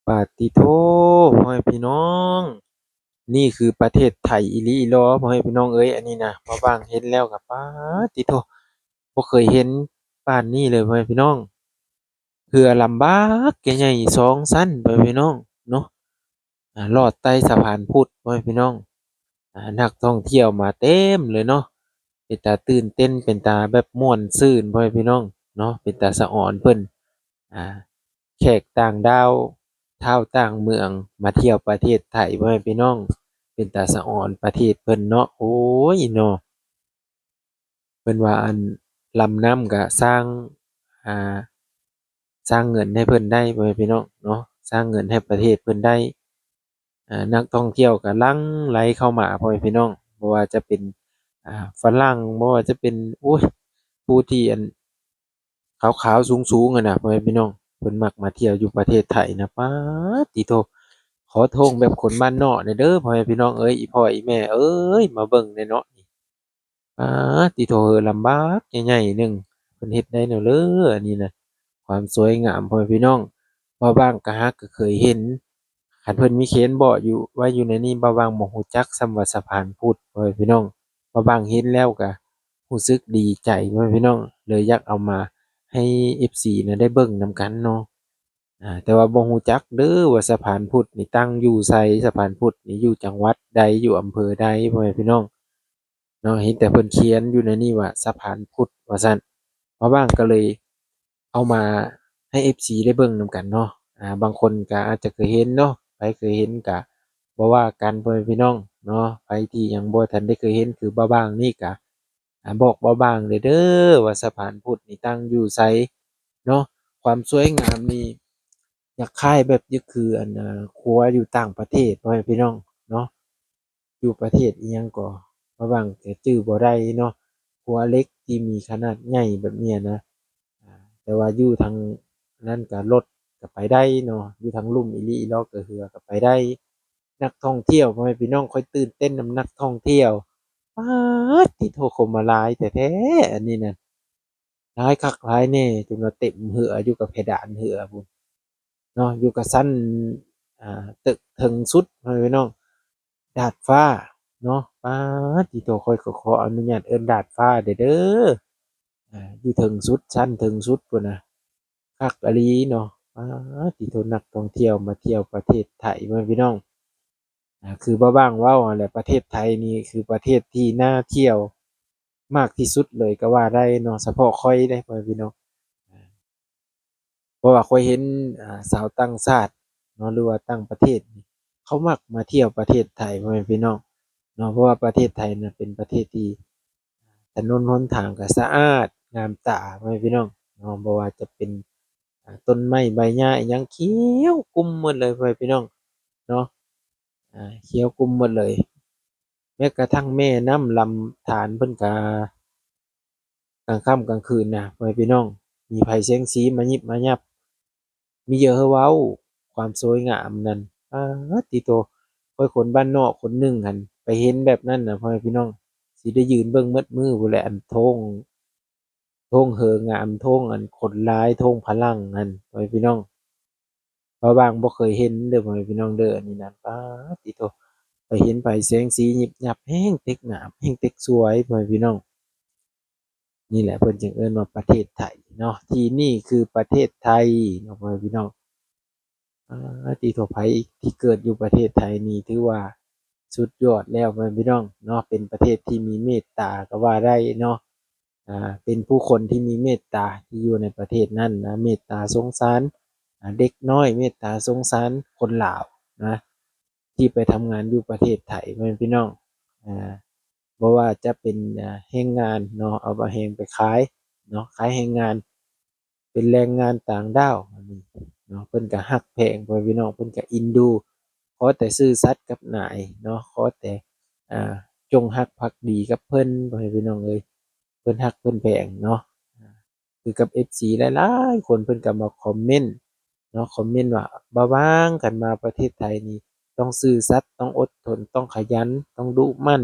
ປາດຕິໂທ ພໍ່ແມ່ພີ່ນ້ອງ ນີ້ຄືປະເທດໄທອີ່ຫຼີອີ່ຫຼໍ ພໍ່ແມ່ພີ່ນ້ອງເອີຍ. ອັນນີ້ນະ ບ່າວບາງເຫັນແລ້ວກໍ ປາດຕິໂທ ບໍ່ເຄີຍເຫັນປານນີ້ເລີຍ ພໍ່ແມ່ພີ່ນ້ອງ. ເຮືອລຳບັກໃຫຍ່ໆ ສອງຊັ້ນ ພໍ່ແມ່ພີ່ນ້ອງເນາະ ອາ ລອດໃຕ້ສະພານພຸດ ພໍ່ແມ່ພີ່ນ້ອງ. ອາ ນັກທ່ອງທ່ຽວມາເຕັມເລີຍເນາະ ເປັນຕາຕື່ນເຕັ້ນ ເປັນຕາແບບມ່ວນຊື່ນ ພໍ່ແມ່ພີ່ນ້ອງເນາະ ເປັນຕາສະອອນເພິ່ນ ອາ ແຂກຕ່າງດ້າວ ຊາວຕ່າງເມືອງ ມາທ່ຽວປະເທດໄທ ພໍ່ແມ່ພີ່ນ້ອງ ເປັນຕາສະອອນປະເທດເພິ່ນເນາະ. ໂອ້ຍເນາະ ເພິ່ນວ່າ ອັນ ລຳນ້ຳກະສ້າງ ອາ ສ້າງເງິນໃຫ້ເພິ່ນໄດ້ ພໍ່ແມ່ພີ່ນ້ອງເນາະ ສ້າງເງິນໃຫ້ປະເທດເພິ່ນໄດ້. ອາ ນັກທ່ອງທ່ຽວກໍຫຼັ່ງໄຫຼເຂົ້າມາ ພໍ່ແມ່ພີ່ນ້ອງ ບໍ່ວ່າຈະເປັນ ອາ ຝຣັ່ງ ບໍ່ວ່າຈະເປັນ ໂອ້ຍ ຜູ້ທີ່ ອັນ ຂາວໆ ສູງໆ ຫັ້ນນະ ພໍ່ແມ່ພີ່ນ້ອງ ເພິ່ນມັກມາທ່ຽວຢູ່ປະເທດໄທນະ. ປາດຕິໂທ ຂໍໂທງແບບຄົນບ້ານນອກແດ່ເດີ ພໍ່ແມ່ພີ່ນ້ອງເອີຍ ອີ່ພໍ່ອີ່ແມ່ເອີຍ ມາເບິ່ງແດ່ເນາະ. ປາດຕິໂທ ເຮືອລຳບັກໃຫຍ່ໆ ໜຶ່ງ ເພິ່ນເຮັດໄດ້ແນວເລີ ອັນນີ້ນະ ຄວາມສວຍງາມ ພໍ່ແມ່ພີ່ນ້ອງ. ບ່າວບາງກະຫາກກະເຄີຍເຫັນ ຄັນເພິ່ນມີເຂນບອກຢູ່ ໄວ້ຢູ່ໃນນີ້ ບ່າວບາງບໍ່ຮູ້ຈັກຊ້ຳວ່າສະພານພຸດ ພໍ່ແມ່ພີ່ນ້ອງ. ບ່າວບາງເຫັນແລ້ວກະຮູ້ສຶກດີໃຈ ພໍ່ແມ່ພີ່ນ້ອງ ເລີຍຢາກເອົາມາໃຫ້ເອັຟຊີນະໄດ້ເບິ່ງນຳກັນເນາະ. ອາ ແຕ່ວ່າບໍ່ຮູ້ຈັກເດີວ່າສະພານພຸດນີ້ຕັ້ງຢູ່ໃສ ສະພານພຸດນີ້ຢູ່ຈັງຫວັດໃດ ຢູ່ອຳເພີໃດ ພໍ່ແມ່ພີ່ນ້ອງ. ເນາະ ເຫັນແຕ່ເພິ່ນຂຽນຢູ່ໃນນີ້ວ່າສະພານພຸດວ່າຊັ້ນ. ບ່າວບາງກໍເລີຍເອົາມາໃຫ້ເອັຟຊີໄດ້ເບິ່ງນຳກັນເນາະ. ອາ ບາງຄົນກໍອາດຈະເຄີຍເຫັນເນາະ ໃຜເຄີຍເຫັນກໍບໍ່ວ່າກັນ ພໍ່ແມ່ພີ່ນ້ອງເນາະ. ໃຜທີ່ຍັງບໍ່ທັນໄດ້ເຄີຍເຫັນຄືບ່າວບາງນີ້ກໍ ອາ ບອກບ່າວບາງແດ່ເດີວ່າສະພານພຸດນີ້ຕັ້ງຢູ່ໃສເນາະ. ຄວາມສວຍງາມນີ້ຢາກຄ້າຍແບບ ຄື ອັນ ອາ ຂົວຢູ່ຕ່າງປະເທດ ພໍ່ແມ່ພີ່ນ້ອງເນາະ. ຢູ່ປະເທດອີ່ຫຍັງກໍ ບ່າວບາງກໍຈື່ບໍ່ໄດ້ເນາະ ຂົວເຫຼັກທີ່ມີຂະໜາດໃຫຍ່ແບບນີ້ນະ. ອາ ແຕ່ວ່າຢູ່ທາງນັ້ນກໍລົດກໍໄປໄດ້ເນາະ ຢູ່ທາງລຸ່ມອີ່ຫຼີອີ່ຫຼໍກໍເຮືອກໍໄປໄດ້. ນັກທ່ອງທ່ຽວ ພໍ່ແມ່ພີ່ນ້ອງ ຂ້ອຍຕື່ນເຕັ້ນນຳນັກທ່ອງທ່ຽວ. ປາດຕິໂທ ເຂົາມາຫຼາຍແທ້ໆ ອັນນີ້ນະ ຫຼາຍຄັກຫຼາຍແນ່ ຈົນວ່າເຕັມເຮືອ ຢູ່ກັບເພດານເຮືອພຸ້ນເນາະ ຢູ່ກັບຊັ້ນ ອາ ຕຶກເທິງສຸດ ພໍ່ແມ່ພີ່ນ້ອງ ດາດຟ້າເນາະ. ປາດຕິໂທ ຂ້ອຍກໍຂໍອະນຸຍາດເອີ້ນດາດຟ້າແດ່ເດີ ອາ ຢູ່ເທິງສຸດ ຊັ້ນເທິງສຸດພຸ້ນນະ ຄັກອີ່ຫຼີເນາະ. ປາດຕິໂທ ນັກທ່ອງທ່ຽວມາທ່ຽວປະເທດໄທ ພໍ່ແມ່ພີ່ນ້ອງ. ອາ ຄືບ່າວບາງເວົ້າຫັ້ນແຫຼະ ປະເທດໄທນີ້ຄືປະເທດທີ່ໜ້າທ່ຽວມາກທີ່ສຸດເລີຍກໍວ່າໄດ້ເນາະ ສະເພາະຂ້ອຍເດ້ ພໍ່ແມ່ພີ່ນ້ອງ. ເພາະວ່າຂ້ອຍເຫັນ ອາ ຊາວຕ່າງຊາດເນາະ ຫຼືວ່າຕ່າງປະເທດ ເຂົາມັກມາທ່ຽວປະເທດໄທ ພໍ່ແມ່ພີ່ນ້ອງເນາະ. ເພາະວ່າປະເທດໄທນະເປັນປະເທດທີ່ ຖະໜົນຫົນທາງກໍສະອາດງາມຕາ ພໍ່ແມ່ພີ່ນ້ອງເນາະ. ບໍ່ວ່າຈະເປັນ ອາ ຕົ້ນໄມ້ໃບຫຍ້າອີ່ຫຍັງຂຽວກຸ້ມໝົດເລີຍ ພໍ່ແມ່ພີ່ນ້ອງເນາະ ອາ ຂຽວກຸ້ມໝົດເລີຍ. ແມ້ກະທັ້ງແມ່ນ້ຳລຳທານເພິ່ນກະ ກາງຄ່ຳກາງຄືນນະ ພໍ່ແມ່ພີ່ນ້ອງ ມີໄຟແສງສີມາຍິບມາຍັບ ມີເຢີເຮີເວົ້າ ຄວາມສວຍງາມນັ້ນ. ປາດຕິໂທ ຂ້ອຍຄົນບ້ານນອກຄົນໜຶ່ງຫັ້ນ ໄປເຫັນແບບນັ້ນນະ ພໍ່ແມ່ພີ່ນ້ອງ ຊິໄດ້ຢືນເບິ່ງໝົດມື້ພຸ້ນແຫຼະ ອັນໂທງ ໂທງເຮີງາມ ໂທງອັນຂົນລາຍ ໂທງຝຣັ່ງຫັ້ນ ພໍ່ແມ່ພີ່ນ້ອງ. ບ່າວບາງບໍ່ເຄີຍເຫັນເດີ ພໍ່ແມ່ພີ່ນ້ອງເດີ ອັນນີ້ນະ. ປາດຕິໂທ ໄປເຫັນໄຟແສງສີຍິບຍັບ ແຮ່ງເຕັກງາມ ແຮ່ງເຕັກສວຍ ພໍ່ແມ່ພີ່ນ້ອງ. ນີ້ແຫຼະເພິ່ນຈຶ່ງເອີ້ນວ່າປະເທດໄທເນາະ ທີ່ນີ້ຄືປະເທດໄທເນາະ ພໍ່ແມ່ພີ່ນ້ອງ. ອາ ທີ່ທົ່ວໄປທີ່ເກີດຢູ່ປະເທດໄທນີ້ຖືວ່າສຸດຍອດແລ້ວ ພໍ່ແມ່ພີ່ນ້ອງເນາະ ເປັນປະເທດທີ່ມີເມດຕາກໍວ່າໄດ້ເນາະ. ອາ ເປັນຜູ້ຄົນທີ່ມີເມດຕາທີ່ຢູ່ໃນປະເທດນັ້ນນະ ເມດຕາສົງສານ ອາ ເດັກນ້ອຍ ເມດຕາສົງສານຄົນລາວນະ ທີ່ໄປທຳງານຢູ່ປະເທດໄທ ພໍ່ແມ່ພີ່ນ້ອງ. ອາ ບໍ່ວ່າຈະເປັນ ອາ ແຮງງານເນາະ ເອົາແຮງໄປຂາຍເນາະ ຂາຍແຮງງານ ເປັນແຮງງານຕ່າງດ້າວເນາະ ເພິ່ນກໍຮັກແພງ ພໍ່ແມ່ພີ່ນ້ອງ ເພິ່ນກໍເອັນດູ ຂໍແຕ່ຊື່ສັດກັບນາຍເນາະ ຂໍແຕ່ ອາ ຈົ່ງຮັກພັກດີກັບເພິ່ນ ພໍ່ແມ່ພີ່ນ້ອງເອີຍ ເພິ່ນຮັກເພິ່ນແພງເນາະ. ຄືກັບເອັຟຊີຫຼາຍໆຄົນເພິ່ນກໍມາຄອມເມັນເນາະ ຄອມເມັນວ່າ ບ່າວບາງ ຄັນມາປະເທດໄທນີ້ຕ້ອງຊື່ສັດ ຕ້ອງອົດທົນ ຕ້ອງຂະຫຍັນ ຕ້ອງດຸໝັ່ນ.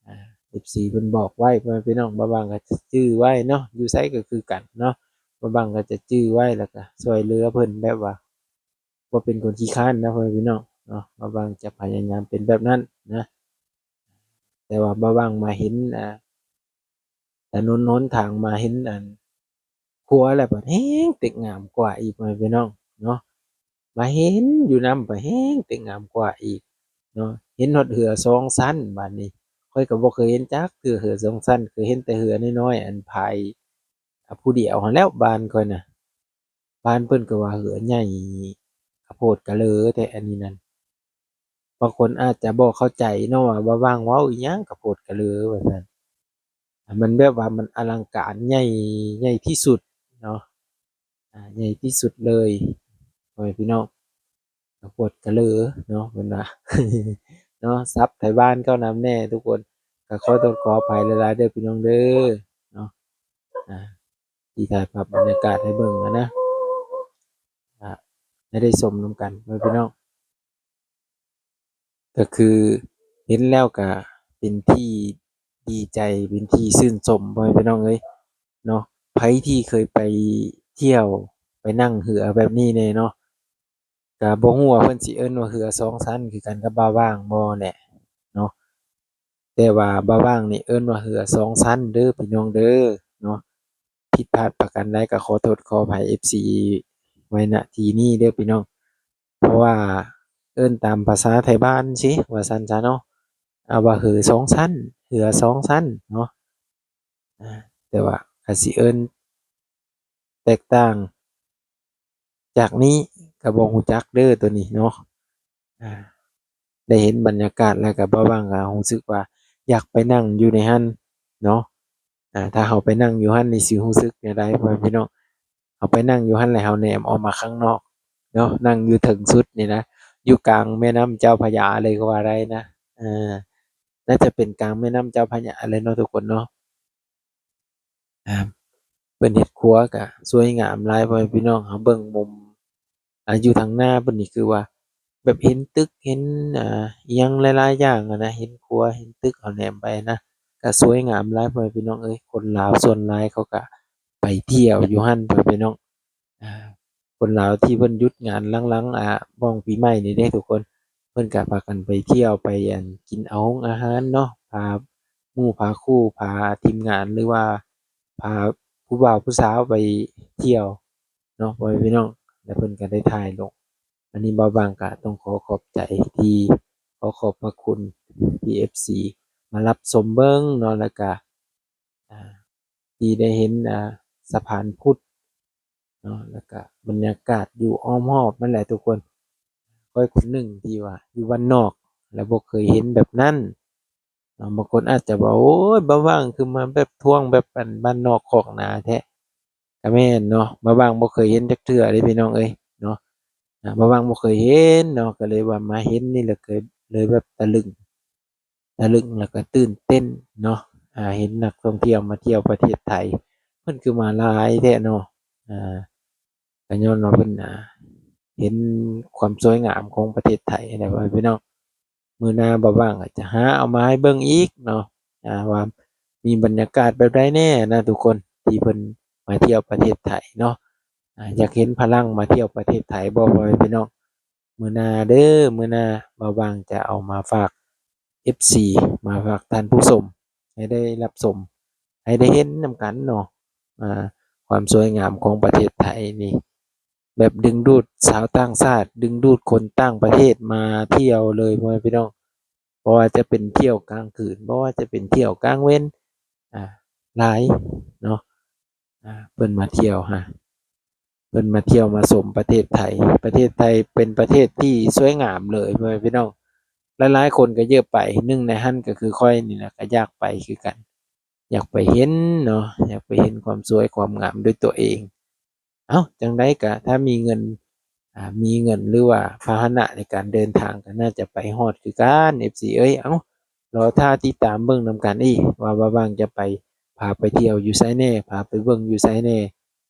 ອາ ເອັຟຊີເພິ່ນບອກໄວ້ ພໍ່ແມ່ພີ່ນ້ອງ ບ່າວບາງກໍຈະຈື່ໄວ້ເນາະ ຢູ່ໃສກໍຄືກັນເນາະ ບ່າວບາງກໍຈະຈື່ໄວ້ ແລ້ວກໍຊ່ວຍເຫຼືອເພິ່ນ ແບບວ່າ ບໍ່ເປັນຄົນຂີ້ຄ້ານນະ ພໍ່ແມ່ພີ່ນ້ອງເນາະ, ບ່າວຫວ່າງຈະພະຍາຍາມເປັນແບບນັ້ນນະ. ແຕ່ວ່າບ່າວຫວ່າງມາເຫັນ ອ່າ ຖະໜົນຫົນທາງ ມາເຫັນອັນຂົວແລ້ວ ບັດແຮງເຕັກງາມກວ່າອີກ ພໍ່ແມ່ພີ່ນ້ອງເນາະ. ມາເຫັນຢູ່ນຳ ບັດແຮງເຕັກງາມກວ່າອີກເນາະ. ເຫັນຮອດເຮືອສອງຊັ້ນ ບາດນີ້. ຂ້ອຍກໍບໍ່ເຄີຍເຫັນຈັກເທື່ອເຮືອສອງຊັ້ນ, ເຄີຍເຫັນແຕ່ເຮືອນ້ອຍໆ ອັນພາຍ ອ່າ ຜູ້ດຽວຫັ້ນແຫຼ້ວ ບ້ານຂ້ອຍນະ. ບ້ານເພິ່ນກໍວ່າເຮືອໃຫຍ່ກະໂພດກະເລີແທ້ອັນນີ້ນັ້ນ. ບາງຄົນອາດຈະບໍ່ເຂົ້າໃຈເນາະວ່າ ບ່າວຫວ່າງເວົ້າອີ່ຫຍັງກະໂພດກະເລີວ່າຊັ້ນ. ມັນແບບວ່າມັນອະລັງການໃຫຍ່ ໃຫຍ່ທີ່ສຸດເນາະ, ອ່າ ໃຫຍ່ທີ່ສຸດເລີຍ ພໍ່ແມ່ພີ່ນ້ອງ. ກະໂພດກະເລີເນາະ ເພິ່ນວ່າເນາະ. ສັບໄທບ້ານເຂົ້ານຳແດ່ທຸກຄົນ. ກະຂໍໂທດຂໍອະໄພຫຼາຍໆເດີພີ່ນ້ອງເດີເນາະ. ອ່າ ທີ່ຖ່າຍພາບບັນຍາກາດໃຫ້ເບິ່ງຫັ້ນນະ ອ່າ ໃຫ້ໄດ້ຊົມນຳກັນ ພໍ່ແມ່ພີ່ນ້ອງ. ກໍຄືເຫັນແລ້ວກໍເປັນທີ່ດີໃຈ ເປັນທີ່ຊື່ນຊົມ ພໍ່ແມ່ພີ່ນ້ອງເອີຍເນາະ. ໃຜທີ່ເຄີຍໄປທ່ຽວ ໄປນັ່ງເຮືອແບບນີ້ແດ່ເນາະ, ກໍບໍ່ຮູ້ວ່າເພິ່ນຊິເອີ້ນວ່າເຮືອສອງຊັ້ນຄືກັນກັບບ່າວຫວ່າງບໍ່ແຫຼະເນາະ. ແຕ່ວ່າບ່າວຫວ່າງນີ້ເອີ້ນວ່າເຮືອສອງຊັ້ນເດີພີ່ນ້ອງເດີເນາະ. ຜິດພາດປະການໃດກໍຂໍໂທດຂໍອະໄພເອັຟຊີໄວ້ ນະ ທີ່ນີ້ເດີພີ່ນ້ອງ. ເພາະວ່າເອີ້ນຕາມພາສາໄທບ້ານຊີ້ ວ່າຊັ້ນຊະເນາະ, ເອົາວ່າເຮືອສອງຊັ້ນ ເຮືອສອງຊັ້ນເນາະ. ອ່າ ແຕ່ວ່າກໍຊິເອີ້ນແຕກຕ່າງຈາກນີ້ກໍບໍ່ຮູ້ຈັກເດີໂຕນີ້ເນາະ. ອ່າ ໄດ້ເຫັນບັນຍາກາດແລ້ວກໍບ່າວຫວ່າງກໍຮູ້ສຶກວ່າຢາກໄປນັ່ງຢູ່ໃນຫັ້ນເນາະ. ອ່າ ຖ້າເຮົາໄປນັ່ງຢູ່ຫັ້ນນີ້ຊິຮູ້ສຶກແນວໃດ ພໍ່ແມ່ພີ່ນ້ອງ? ເຮົາໄປນັ່ງຢູ່ຫັ້ນແລ້ວເຮົາແນມອອກມາຂ້າງນອກເນາະ, ນັ່ງຢູ່ເທິງສຸດນີ້ນະ, ຢູ່ກາງແມ່ນ້ຳເຈົ້າພະຍາເລີຍກໍວ່າໄດ້ນະ. ເອີ ໜ້າຈະເປັນກາງແມ່ນ້ຳເຈົ້າພະຍາເລີຍເນາະທຸກຄົນເນາະ. ອ່າ ເພິ່ນເຮັດຄົວກະສວຍງາມຫຼາຍ ພໍ່ແມ່ພີ່ນ້ອງ. ເຮົາເບິ່ງມຸມ ອ່າ ຢູ່ທາງໜ້າເພິ່ນນີ້ ຄືວ່າແບບເຫັນຕຶກ ເຫັນ ອ່າ ອີ່ຫຍັງຫຼາຍໆຢ່າງຫັ້ນນະ, ເຫັນຄົວ ເຫັນຕຶກ ເຮົາແນມໄປນະ ກະສວຍງາມຫຼາຍ ພໍ່ແມ່ພີ່ນ້ອງເອີຍ. ຄົນລາວສ່ວນຫຼາຍເຂົາກະໄປທ່ຽວຢູ່ຫັ້ນ ພໍ່ແມ່ພີ່ນ້ອງ. ອ່າ ຄົນລາວທີ່ເພິ່ນຢຸດງານຫຼັງໆ ອ່າ ຫວ່າງປີໃໝ່ນີ້ເດ້ທຸກຄົນ, ເພິ່ນກະພາກັນໄປທ່ຽວ ໄປ ອັນ ກິນເອົາໂຮງອາຫານເນາະ, ພາໝູ່ພາຄູ່ ພາທີມງານ ຫຼືວ່າພາຜູ້ບ່າວຜູ້ສາວໄປທ່ຽວເນາະ ພໍ່ແມ່ພີ່ນ້ອງ, ແລ້ວເພິ່ນກະໄດ້ຖ່າຍລົງ. ອັນນີ້ບ່າວຫວ່າງກະຕ້ອງຂໍຂອບໃຈທີ່ ຂໍຂອບພະຄຸນທີ່ເອັຟຊີມາຮັບຊົມເບິ່ງເນາະ, ແລ້ວກະ ອ່າ ທີ່ໄດ້ເຫັນ ອ່າ ສະພານພຸດເນາະ, ແລ້ວກະບັນຍາກາດຢູ່ອ້ອມຮອບນັ້ນແຫຼະທຸກຄົນ. ຂ້ອຍຄົນໜຶ່ງທີ່ວ່າຢູ່ບ້ານນອກ ແລ້ວບໍ່ເຄີຍເຫັນແບບນັ້ນເນາະ. ບາງຄົນອາດຈະວ່າ ໂອ້ຍ ບ່າວຫວ່າງຄືມາແບບທ່ວງແບບ ອັນ ບ້ານນອກຄອກນາແທ້. ກະແມ່ນເນາະ, ບ່າວຫວ່າງບໍ່ເຄີຍເຫັນຈັກເທື່ອເດ້ພີ່ນ້ອງເອີຍເນາະ. ອ່າ ບ່າວຫວ່າງບໍ່ເຄີຍເຫັນເນາະ, ກະເລີຍວ່າມາເຫັນນີ້ແຫຼະ ເລີຍ ເລີຍແບບຕະລຶງ ຕະລຶງ ແລ້ວກໍຕື່ນເຕັ້ນເນາະ. ອ່າ ເຫັນນັກທ່ອງທ່ຽວມາທ່ຽວປະເທດໄທ ເພິ່ນຄືມາຫຼາຍແທ້ເນາະ. ອ່າ ກໍຍ້ອນວ່າເພິ່ນ ອ່າ ເຫັນຄວາມສວຍງາມຂອງປະເທດໄທແຫຼະ ພໍ່ແມ່ພີ່ນ້ອງ. ມື້ໜ້າບ່າວຫວ່າງອາດຈະຫາເອົາມາໃຫ້ເບິ່ງອີກເນາະ ອ່າ ວ່າມີບັນຍາກາດແບບໃດແດ່ນະທຸກຄົນ ທີ່ເພິ່ນມາທ່ຽວປະເທດໄທເນາະ. ອ່າ ຢາກເຫັນຝຣັ່ງມາທ່ຽວປະເທດໄທບໍ່ ພໍ່ແມ່ພີ່ນ້ອງ? ມື້ໜ້າເດີ ມື້ໜ້າບ່າວຫວ່າງຈະເອົາມາຝາກເອັຟຊີ ມາຝາກທ່ານຜູ້ຊົມໃຫ້ໄດ້ຮັບຊົມ ໃຫ້ໄດ້ເຫັນນຳກັນເນາະ. ອ່າ ຄວາມສວຍງາມຂອງປະເທດໄທນີ້ ແບບດຶງດູດຊາວຕ່າງຊາດ ດຶງດູດຄົນຕ່າງປະເທດມາທ່ຽວເລີຍ ພໍ່ແມ່ພີ່ນ້ອງ. ບໍ່ວ່າຈະເປັນທ່ຽວກາງຄືນ ບໍ່ວ່າຈະເປັນທ່ຽວກາງເວັນ ອ່າ ຫຼາຍເນາະ. ອ່າ ເພິ່ນມາທ່ຽວ ຮະ ເພິ່ນມາທ່ຽວມາຊົມປະເທດໄທ. ປະເທດໄທເປັນປະເທດທີ່ສວຍງາມເລີຍ ພໍ່ແມ່ພີ່ນ້ອງ. ຫຼາຍໆຄົນກໍຢາກໄປ ໜຶ່ງໃນນັ້ນກໍຄືຂ້ອຍນີ້ແຫຼະ ກໍຢາກໄປຄືກັນ. ຢາກໄປເຫັນເນາະ ຢາກໄປເຫັນຄວາມສວຍຄວາມງາມດ້ວຍຕົວເອງ. ເອົ້າ ຈັ່ງໃດກະຖ້າມີເງິນ ອ່າ ມີເງິນ ຫຼືວ່າພາຫະນະໃນການເດີນທາງ ກໍໜ້າຈະໄປຮອດຄືກັນ ເອັຟຊີເອີຍ. ເອົ້າ ລໍຖ້າຕິດຕາມເບິ່ງນຳກັນອີກ ວ່າບ່າວຫວ່າງຈະໄປ ພາໄປທ່ຽວຢູ່ໃສແດ່ ພາໄປເບິ່ງຢູ່ໃສແດ່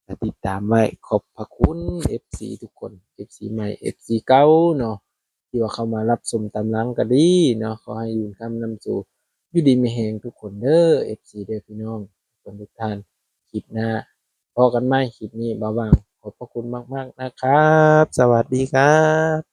ກໍຕິດຕາມໄວ້. ຂອບພະຄຸນເອັຟຊີທຸກຄົນ ເອັຟຊີໃໝ່ ເອັຟຊີເກົ່າເນາະ ທີ່ວ່າເຂົ້າມາຮັບຊົມຕາມຫຼັງກໍດີເນາະ. ຂໍໃຫ້ຢູ່ຄ້ຳນຳສູ່ ຢູ່ດີມີແຮງທຸກຄົນເດີ ເອັຟຊີເດີ ພີ່ນ້ອງທຸກຄົນທຸກທ່ານ. ຄລິບໜ້າພໍ້ກັນໃໝ່ ຄລິບນີ້ບ່າວຫວ່າງ ຂອບພະຄຸນມາກໆ ນະຄັບ. ສະຫວັດດີຄັບ.